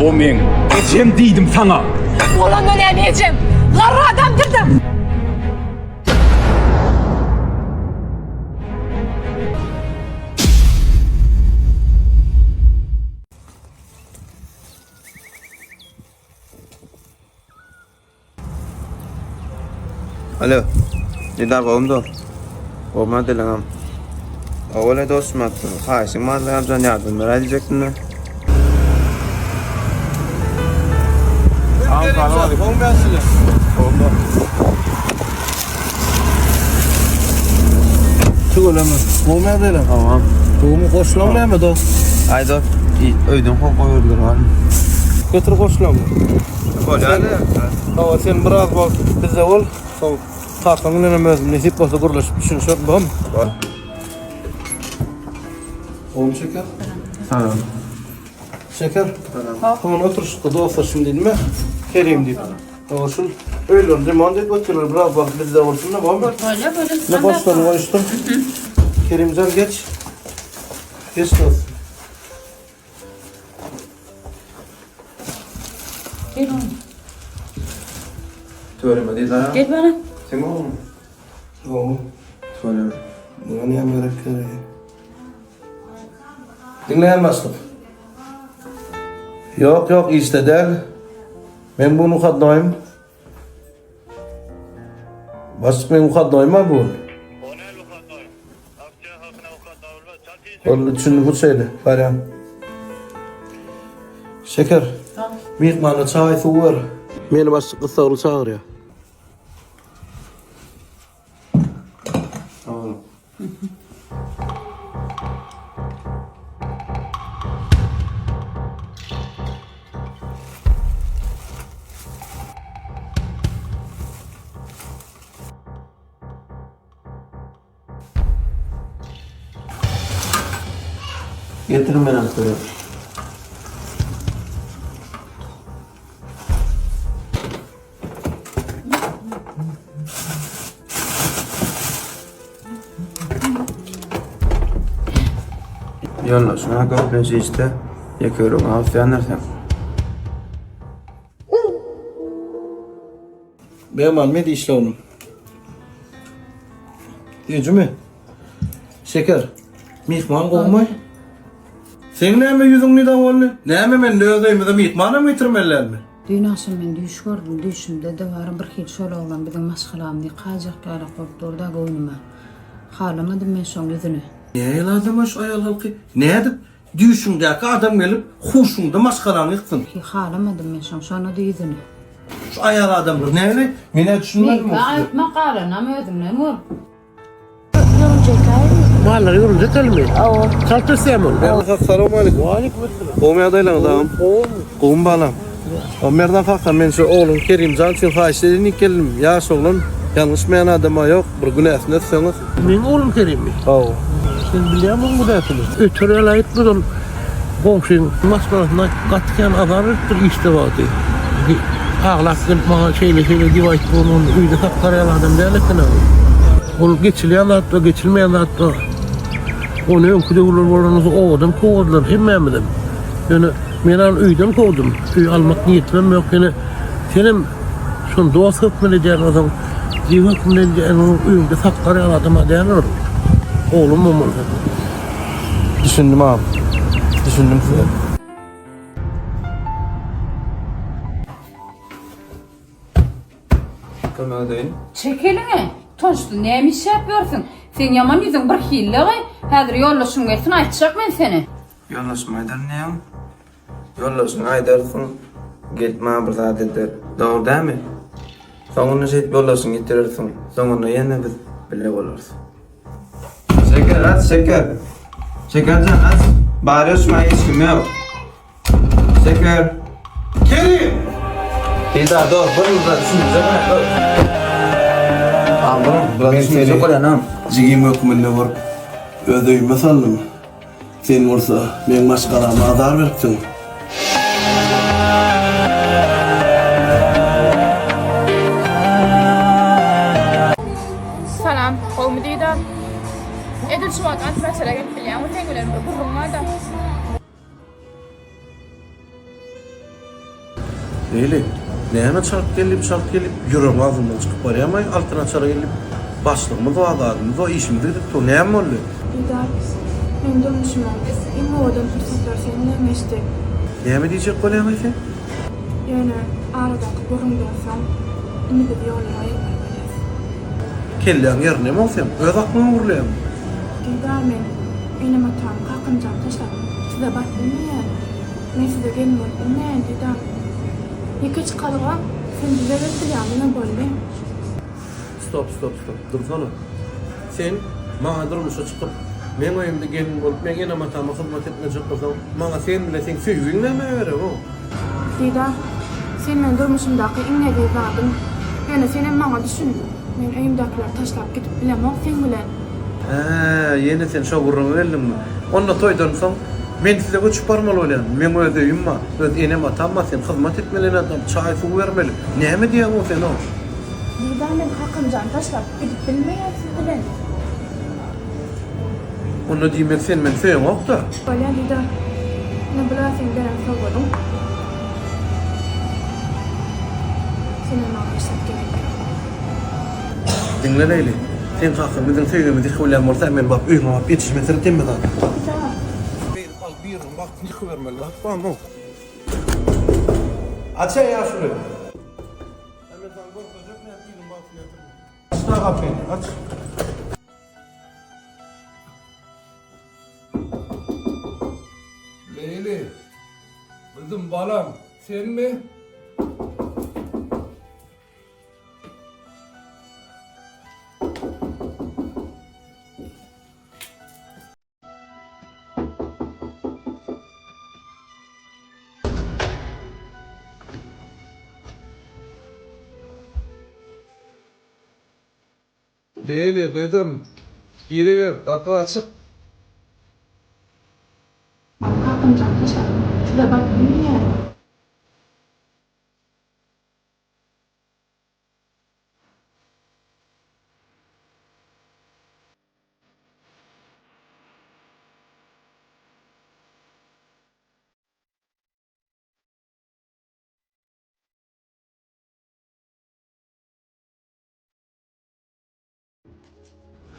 O meň ejem diýdim saňa. Bolanda näme ejem? Garry adamdyr-da. Alo. Didar gowmy dost? Gowmy dileňem. Owal dostum atdy. Haýyşyň bardy jan ýardam beräý diýjekdim-de. Tüweleme. Gowy ýagdaýlar. Tamam. Gowumy goşlaň näme dost? Aý dost, öýden kowup goýberdiler barmy? Getir goşlaňy. Bolýar. Hawa, sen biraz wagt bizde bol. Soň kakaň bilen hem özüm nesip bolsa gürleşip düşünişeris, bolmy? Bol. Gowumy Şeker? Salam. Şeker. Salam. Oturyşykda dostlaşym diýdimi? Kerim diýip. Hawa şul öýlerini remont edip otyrlar biraz wagt bizde bolsun-da bolmy? Bolýar bolýar. Ne goşlaryny goýuşdyr. Kerimjan geç. Geç dost. Gel oğlum. Tüweleme Didar. Gel bana. Sen ogluň? Hawa. Tüweleme. Muňa näme gerek gerek? Diňleýän başlyk. Ýok, ýok, işde däl. Men bu gün uhatnoýym. Başlyk men uhatnoýym-a bu gün. Boldy, düşündim, hut şeýle, barýan. Şeker, myhmana çaý, suw ber. Meni başlyk gyssagly çagyrýar. Sag boluň. Getiriň menem söýerin. Ýoldaşyňa köplenç işde ýeke ýüregiňi agyrtýandyr sen. Begman med işle oglum. Süýjümi? Şeker. Myhman gowumy? Seň näme ýüzüň nida boldy? Näme men öz öýümize myhmanam getirmeli dälmi? Düýn agşam men düýş gördüm, düýşümde-de bar bir hili şol oglan biziň maşgalamyzy ýykaýjak ýalak bolup durda göwnüme. Halamadym men şoň ýüzüni. Nähili adam-a şu aýal halky? Nädip düýşüňdäki adam gelip, huşuňda maşgalaňy ýyksyn? Hi halamadym men şoň şonada ýüzüni. Şu aýal adamlar nähili? Men-ä düşünmedim Meňkä aýtma galanam özüňden gör. Mallary ýörüljek elmi? Hawa. Çalt ösýärmi ol? Merdan kaka salowmaleýkim. Waleýkim esselam. Gowmy ýagdaýlaryňyz agam? Gowmy? Gowmy balam? O Merdan kaka men şu ogluň Kerimjan üçin haýyşt edeýin diýip geldim. Ýaş oglan, ýalňyşmaýan adama ýok, bir günäsini ötseňiz. Meň oglum Kerimmi? Hawa. Sen bilýäňmi oň günäsini? Öter ýaly aýtmaz ol. Goňşyň maşgalasyna gaty kän azar beripdir işde wagty. Aglap gelip maňa şeýle-şeýle diýip aýtdy, ony ony öýde saklar ýaly adam däl eken-ä ol. Ol geçilýän zat bar, geçilmeýän zat bar. Ony öňki döwürler bolan bolsa obadan kowardylar hemmämizem. Ýöne men ony öýden kowdum. Öý almak niýetimem ýok. Ýöne senem şony dost hökmünde edýän bolsaň, jigi hökmünde edýän bolsaň, öýüňde saklar ýaly adam-a däl ol. Oglumam bolsa. Düşündim agam. Düşündim size. Kömek edeýin. Çek eliňi! Utançsyz näme işläp ýörsüň? Seň ýaman ýüzüň bir hili-laý. Häzir ýoldaşym gelsin, aýtjak men seni. Ýoldaşym aýdar näme? Ýoldaşyňa aýdarsyň, gelip maňa bir zat eder. Dogry dälmi? Soňunda şeýdip ýoldaşyňy ýitirersiň. Soňunda ýene biz bile bolarys. Şeker aç, şeker. Şekerjan aç. Bari öçme hiç kim ýok. Şeker. Kerim! Didar dur, bir zat düşünjek bolýan. Aldım, Men seni düşünjek bolýan. Jigim hökmünde görüp, öz öýüme saldym. Sen bolsa meň maşgalama azar beripsiň. Salam, gowmy Didar? Edil şu wagt anturaçara gelip bilýäňmi, seň bilen bir gürrüň barda. Leýli, näme çalt gelip, çalt gelip, ýüregiň agzyndan çykyp barýarmaý, altyn açara gelip, başlygymyz bar, zadymyz bar, işimiz gidip dur, näme boldy? Didar, meň durmuşymyň iň owadan pursatlary seň bilen geçdi. Näme diýjek bolýaňaý sen? Ýöne aradaky gürrüňden soň, indi biz ýollary aýyrmaly bolýas. Kelläň ýerindemi seň? Öz aklyňa gürleýäňmi? Didar, men enem-atamy, kakamjany taşlap, size baryp bilmeýän. Men size gelin bolup bilmeýän, Didar. Ýeke çykalga, sen bize gelip bilýäň, diňe boldy. Stop, stop, stop, dursana. Sen maňa durmuşa çykyp, meň öýümde gelin bolup, meň enem-atama hyzmat etmejek bolsaň, maňa sen bile seň söýgiň nämä gerek-ow? Didar, sen meň durmuşymdaky iň eziz zadym. Ýöne senem maňa düşün. Men öýümdäkileri taşlap gidip bilemok seň bilen. Hä, ýene sen şo gürrüňe geldiňmi? Onda toýdan soň men size göçüp barmaly bolýan. Meň öz öýüm bar, öz enem-atam bar, sen hyzmat etmeli ene-atam, çaý-suw bermeli. Näme diýýäň-ow sen-ow? Didar, men kakamjany taşlap gidip bilmeýän siz bilen. Onda diýmek sen meni söýeňok-da? Bolýa Didar. Ine bular seň beren sowgadyň. Senden maňa hiç zat gerek ýok. Diňle Leýli. Seň kakaň biziň söýgimizi ýykybilýän bolsa men baryp öýüňe baryp ýetişmesem hemme zat. Didar. Beýdip alyp biriniň bagtyny ýykybermeli zat barmy? Açaý ýaşuly. Men saňa görkezjek nädip iliň bagtyny ýatyrmaly. Aç-da gapyny, aç. Leýli, gyzym, balam, senmi? Leýli, gyzym, giriber, gapy açyk. Kakamjan taşlap size baryp bilmeýän.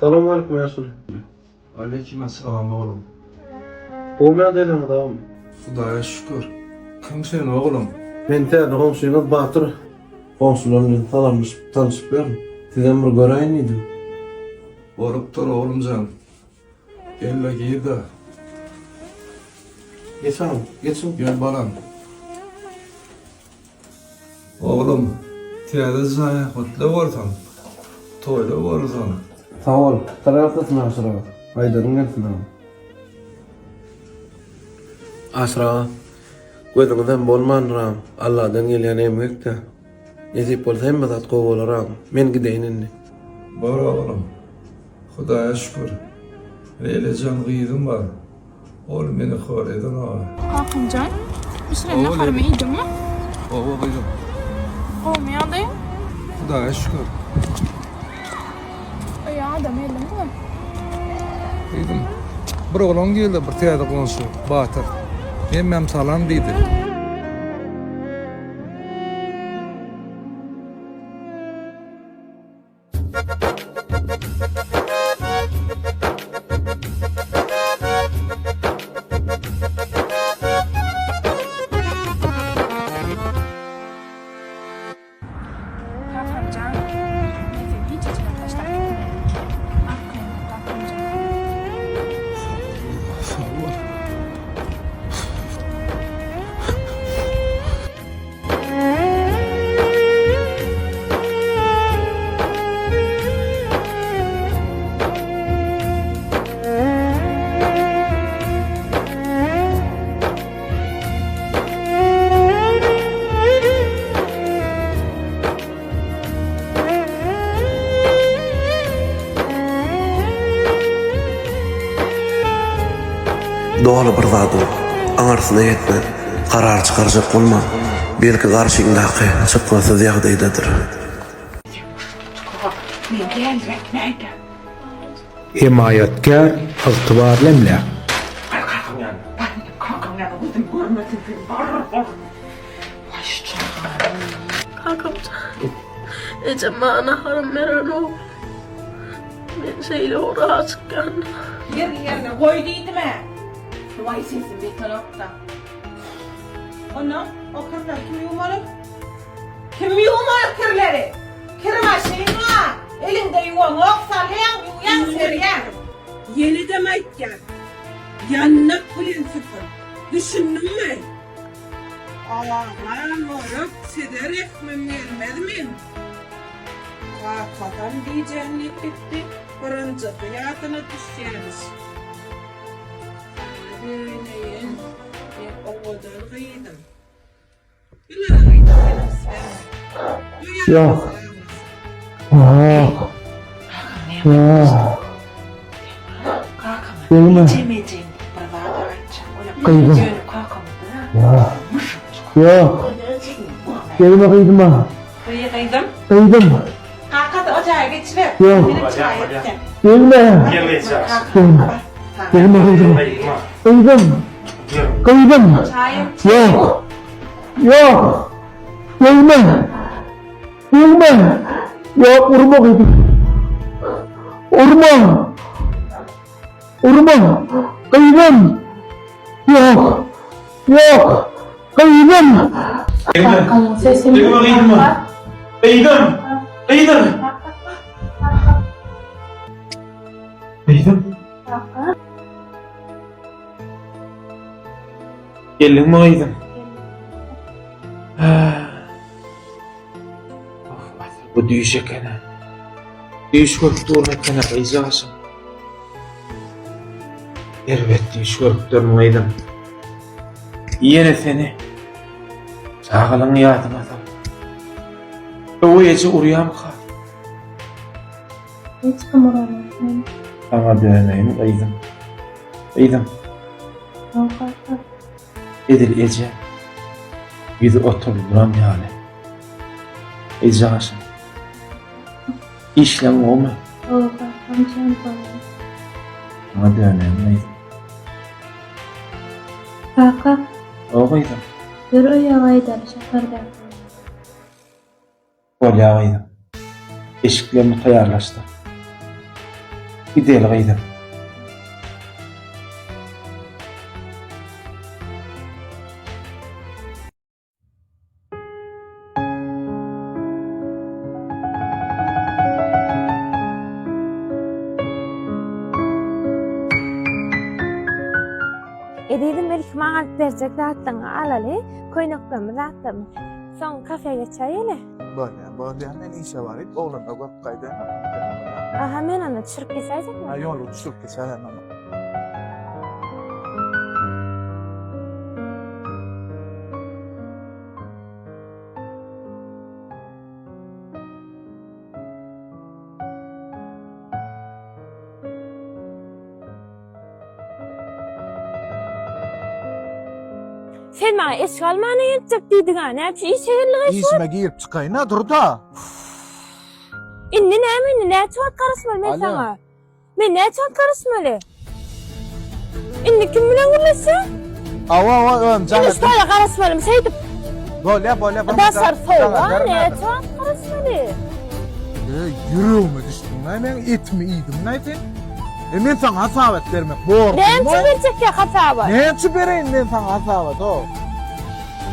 Salowmalikim ýaşuly. Aleýkim essalam oglum. Gowmy ýagdaýlaryňyz agam? Hudaýa şükür. Kim sen oglum? Men täze goňşyňyz Batyr. Goňşular bilen salamlaşyp tanyşyp ýörün. Sizem bir göräýin diýdim. Bolupdyr oglumjan. Gel-le gir-de. Geç agam, geçiň. Gel balam. Oglum, täze jaýyň gutly bolsun, toýly bolsun. Sag bol, Taňryýalkasyn Aşyr aga. Aýdaryň gelsin agam. Aşyr aga, gözüňizem bolmandyr agam. Alladan gelýän emgek-dä. Nesip bolsa hemme zat gowy bolar agam. Men gideýin indi. Bor oglum. Hudaýa şükür. Leýlejan gyzym bar. Ol meni hor edenok. Kakamjan, bişiren naharymy iýdiňmi? Hawa gyzym. Gowumy ýagdaýyň? Hudaýa şükür. Öýe adam geldiňmi bu gün? Gyzym, bir oglan geldi, bir täze goňşy, Batyr. Hemmäm salam diýdi. Kakamjan, men seni hiç haçanam taşlap gitmerin. Arkaýyn bol, kakamjan. Sag bol. Doly bir zadyň aňyrsyna ýetmän karar çykarjak bolma, belki garşyňdaky çykgynsyz ýagdaýdadyr. Hemaýatkär, ygtybarly emläk. Ejem maňa naharam berenok. Men şeýle ora çykýan. Ýerli-ýerine goý diýdim-ä. Waý sesim ýetenok-da. Onnoň o kirleri kim ýuwmaly? Kim ýuwmaly kirleri? Kir maşyn bar. Eliňde ýuwaňok, salýaň, ýuwýaň, serýäň. Ýene-dem aýtýan. Ýandak bilen süpür. Düşündiňmi? Aglan görüp size rehmim gelmez meň. Kakasam diýjegini diýip gitdi, birinjisi ýadyna düşýämiş. Saňa döneýin, men owadan gyzym. Bilen gyzym sen üns berme. Ýok. Ýok. Ýok. Degme. Gyzym. Ýok. Ýok. Degme gyzyma. Gyzym. Kakasy o jaýa geçiber. Ýok. Degme. Degme. Degme gyzyma. Gyzym. Gyzym. Ýok. Ýok. Degme. Degme! Ýok, urma gyzym. Urma! Urma! Gyzym! Ýok! Ýok! Gyzym! Degme! Degme gyzyma! Gyzym! Gyzym! Gyzym! Geldiňmi gyzym? Asyl bu düýş eken-ä. Düýş görüp durun eken-ä gyzjagaşym. Erbet düýş görüp durun gyzym. Ýene seni çagalygyňy ýadyma salyp. Öweý eje urýamyka? Hiç kim uranok meni. Saňa döneýin gyzym. Gyzym. Haw kaka. Edil eje ýüzi oturdylan ýaly. Ejegaşym. Işleň gowmy? Gowy kakam jan gowy. Saňa döneýin gyzym. Kaka. O gyzym. Ýör öýe gaýdaly şäherdäki. Bolýa gyzym. Eşiklerimi taýýarlaşdyr. Gideli gyzym. Ezizim ilki maňa alyp berjek zatlaryňy alaly, köýneklerimi zatlarymy. Soň kafe geçäýeli. Bolýar, bolýar. Men işe baryp, oglanlar görüp gaýdaýyn. Aha, men onda düşürip geçäýjekmi? Ha, ýolda düşürip geçäýen onda. Sen maňa eşik almana gelipjek diýdiň-ä, näme üçin işe geldiň eşik? Işime girip çykaýyn-a, dur-da. Indi näme indi, näçe wagt garaşmaly men saňa? Men näçe wagt garaşmaly? Indi kim bilen gürleşýäň? Awa, awa, özüm jaň Indi şu taýda garaşmalymy şeýdip? Bolýa, bolýa, bir Daşary sowuk-a, näçe wagt garaşmaly? Eý, ýüregime düşdüň-aý meň, etimi iýdiň-aý sen. E men saňa hasabat bermek borjum Näme üçin berjek ýa hasabat? Näme üçin bereýin men saňa hasabat, o?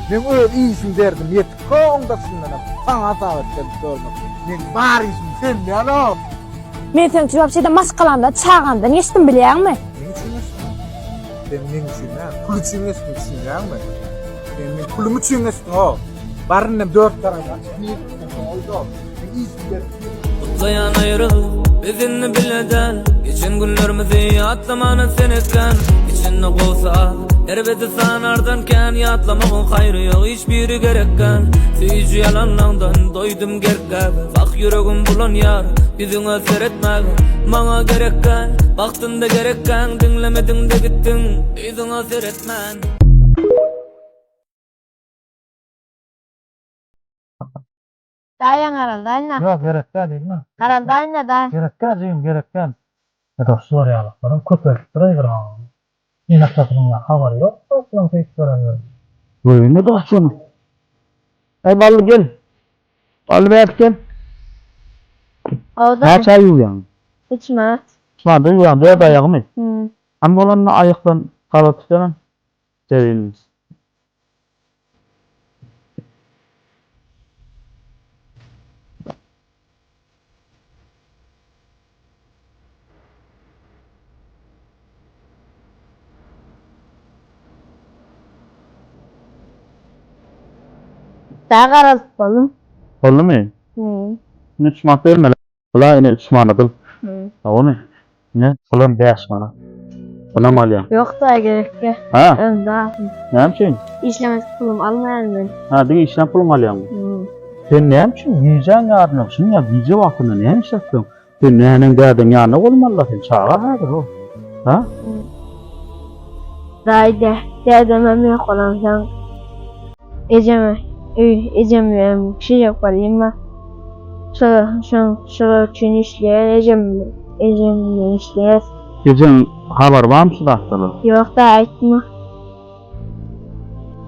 Meň öz işim derdim ýetik, oň daşyndanam saňa hasabat berip görmek. Meň bar işim sen däl, o. Men seň üçin wapşe-de maşgalamdan, çagamdan geçdim bilýäňmi? Meň üçin geçdiň? Sen meň üçin däl, pul üçin geçdiň, düşünýäňmi? Sen meň pulum üçin geçdiň, o. Bar indem dört garaž açyp nirde boldy, o. Meň işim derdim ýetik. Gutlaýan aýralyk biz indi bile däl Geçen günlerimizi ýatlamana seretgän Içinde gowsy az, erbedi sanardan kän Ýatlamagyň haýry ýok hiç biri gerekgän Süýji ýalanlaňdan doýdum gerkgäbe Wah ýüregim bulanýar ýüzüňe seretmäge Maňa gerekgän, wagtynda gerekgäň Diňlemediňde gitdiň yzyňa seretmän. Daýaň garaldaýyn-a. Ýok, gerek däl diýdim-ä. Garaldaýyn-a, daýa. Gerek däl jigim, gerek däl. Dostlar ýalyklaram köpelipdir aý bir Ene-atasynyň-a habary ýok dostlaryň şeýdip ýörenleri. Göýünde dost şony. Aý Bally gel. Bally bärik gel. Näçä ýuwýaň? Üç manat. Üç manada ýuwýaň, dört aýagymy? Hmm. Hany bolanda aýakdan gabat tutýaň. Serin. Daha garalyp boldum. Boldumy? Hmm. Indi 3 manat bermeli. Bula ine 3 manadyl. Hmm. Dogrymy? Ine, bulam 5 manat. Bunam alýaň. Ýok da gerekli. Ha? Özümde alsyn. Näme üçin? Işlemek pulum almaýan men. Ha, diňe işlän puluňy alýaňmy? Hmm. Sen näme üçin gijäň ýaryna, şuny ýa gije wagtynda näme işläpsiň? Sen näneň dädeň ýanynda bolmaly-la, sen çaga häzir o. Ha? Daýy dä, dädemem ýok bolansoň ejeme öý ejem bilen kiçijek bolýan-da. Şo şo şolar üçin işleýän ejem ejem bilen işleýäs. Ejeň habary barmy şu zatlardan? Ýok daýy aýtma.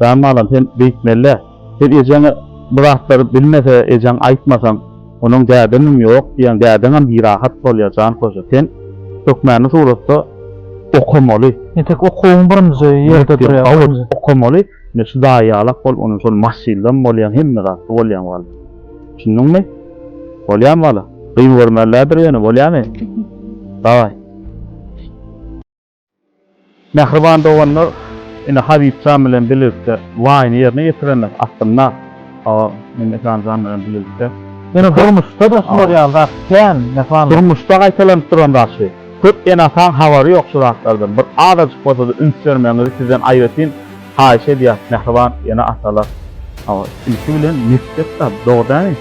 Jan balam sen beýtmeli-dä. Sen ejeňe bu zatlary bilmese ejeň aýtmasaň onuň dädemem ýok diýýäň dädeňem birahat bolýar jan köşek. Sen hökmany suratda okamaly. Entek okuwyň birinji ýerde durýar. Hawa okamaly. Ine şu daýy ýalak bolup onuň şol maşyndan bolýaň hemme zatda bolýaň walla. Düşündiňmi? Bolýamy bala? Kyn görmelidir ýöne bolýamy? Dawaý. Mähriban doganlar, ine Habibjan bilen bilelikde waýny ýerine ýetirenler aslynda hawa men Mekanjan bilen bilelikde. Ýöne durmuşda-da şular ýaly zat kän Mekan. Durmuşda gaýtalanyp duran zat şu. Köp ene-ataň habary ýok şu zatlardan. Bir azajyk bolsa-da üns bermegiňizi sizden aýratyn haýyş edýäs mähriban ene-atalar. Hawa ilki bilen mekdep zat dogry dämi?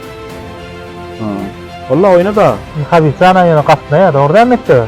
Walla oýna-da. Habibjan-a ýöne gatnaýar dogry dämi mekdebe?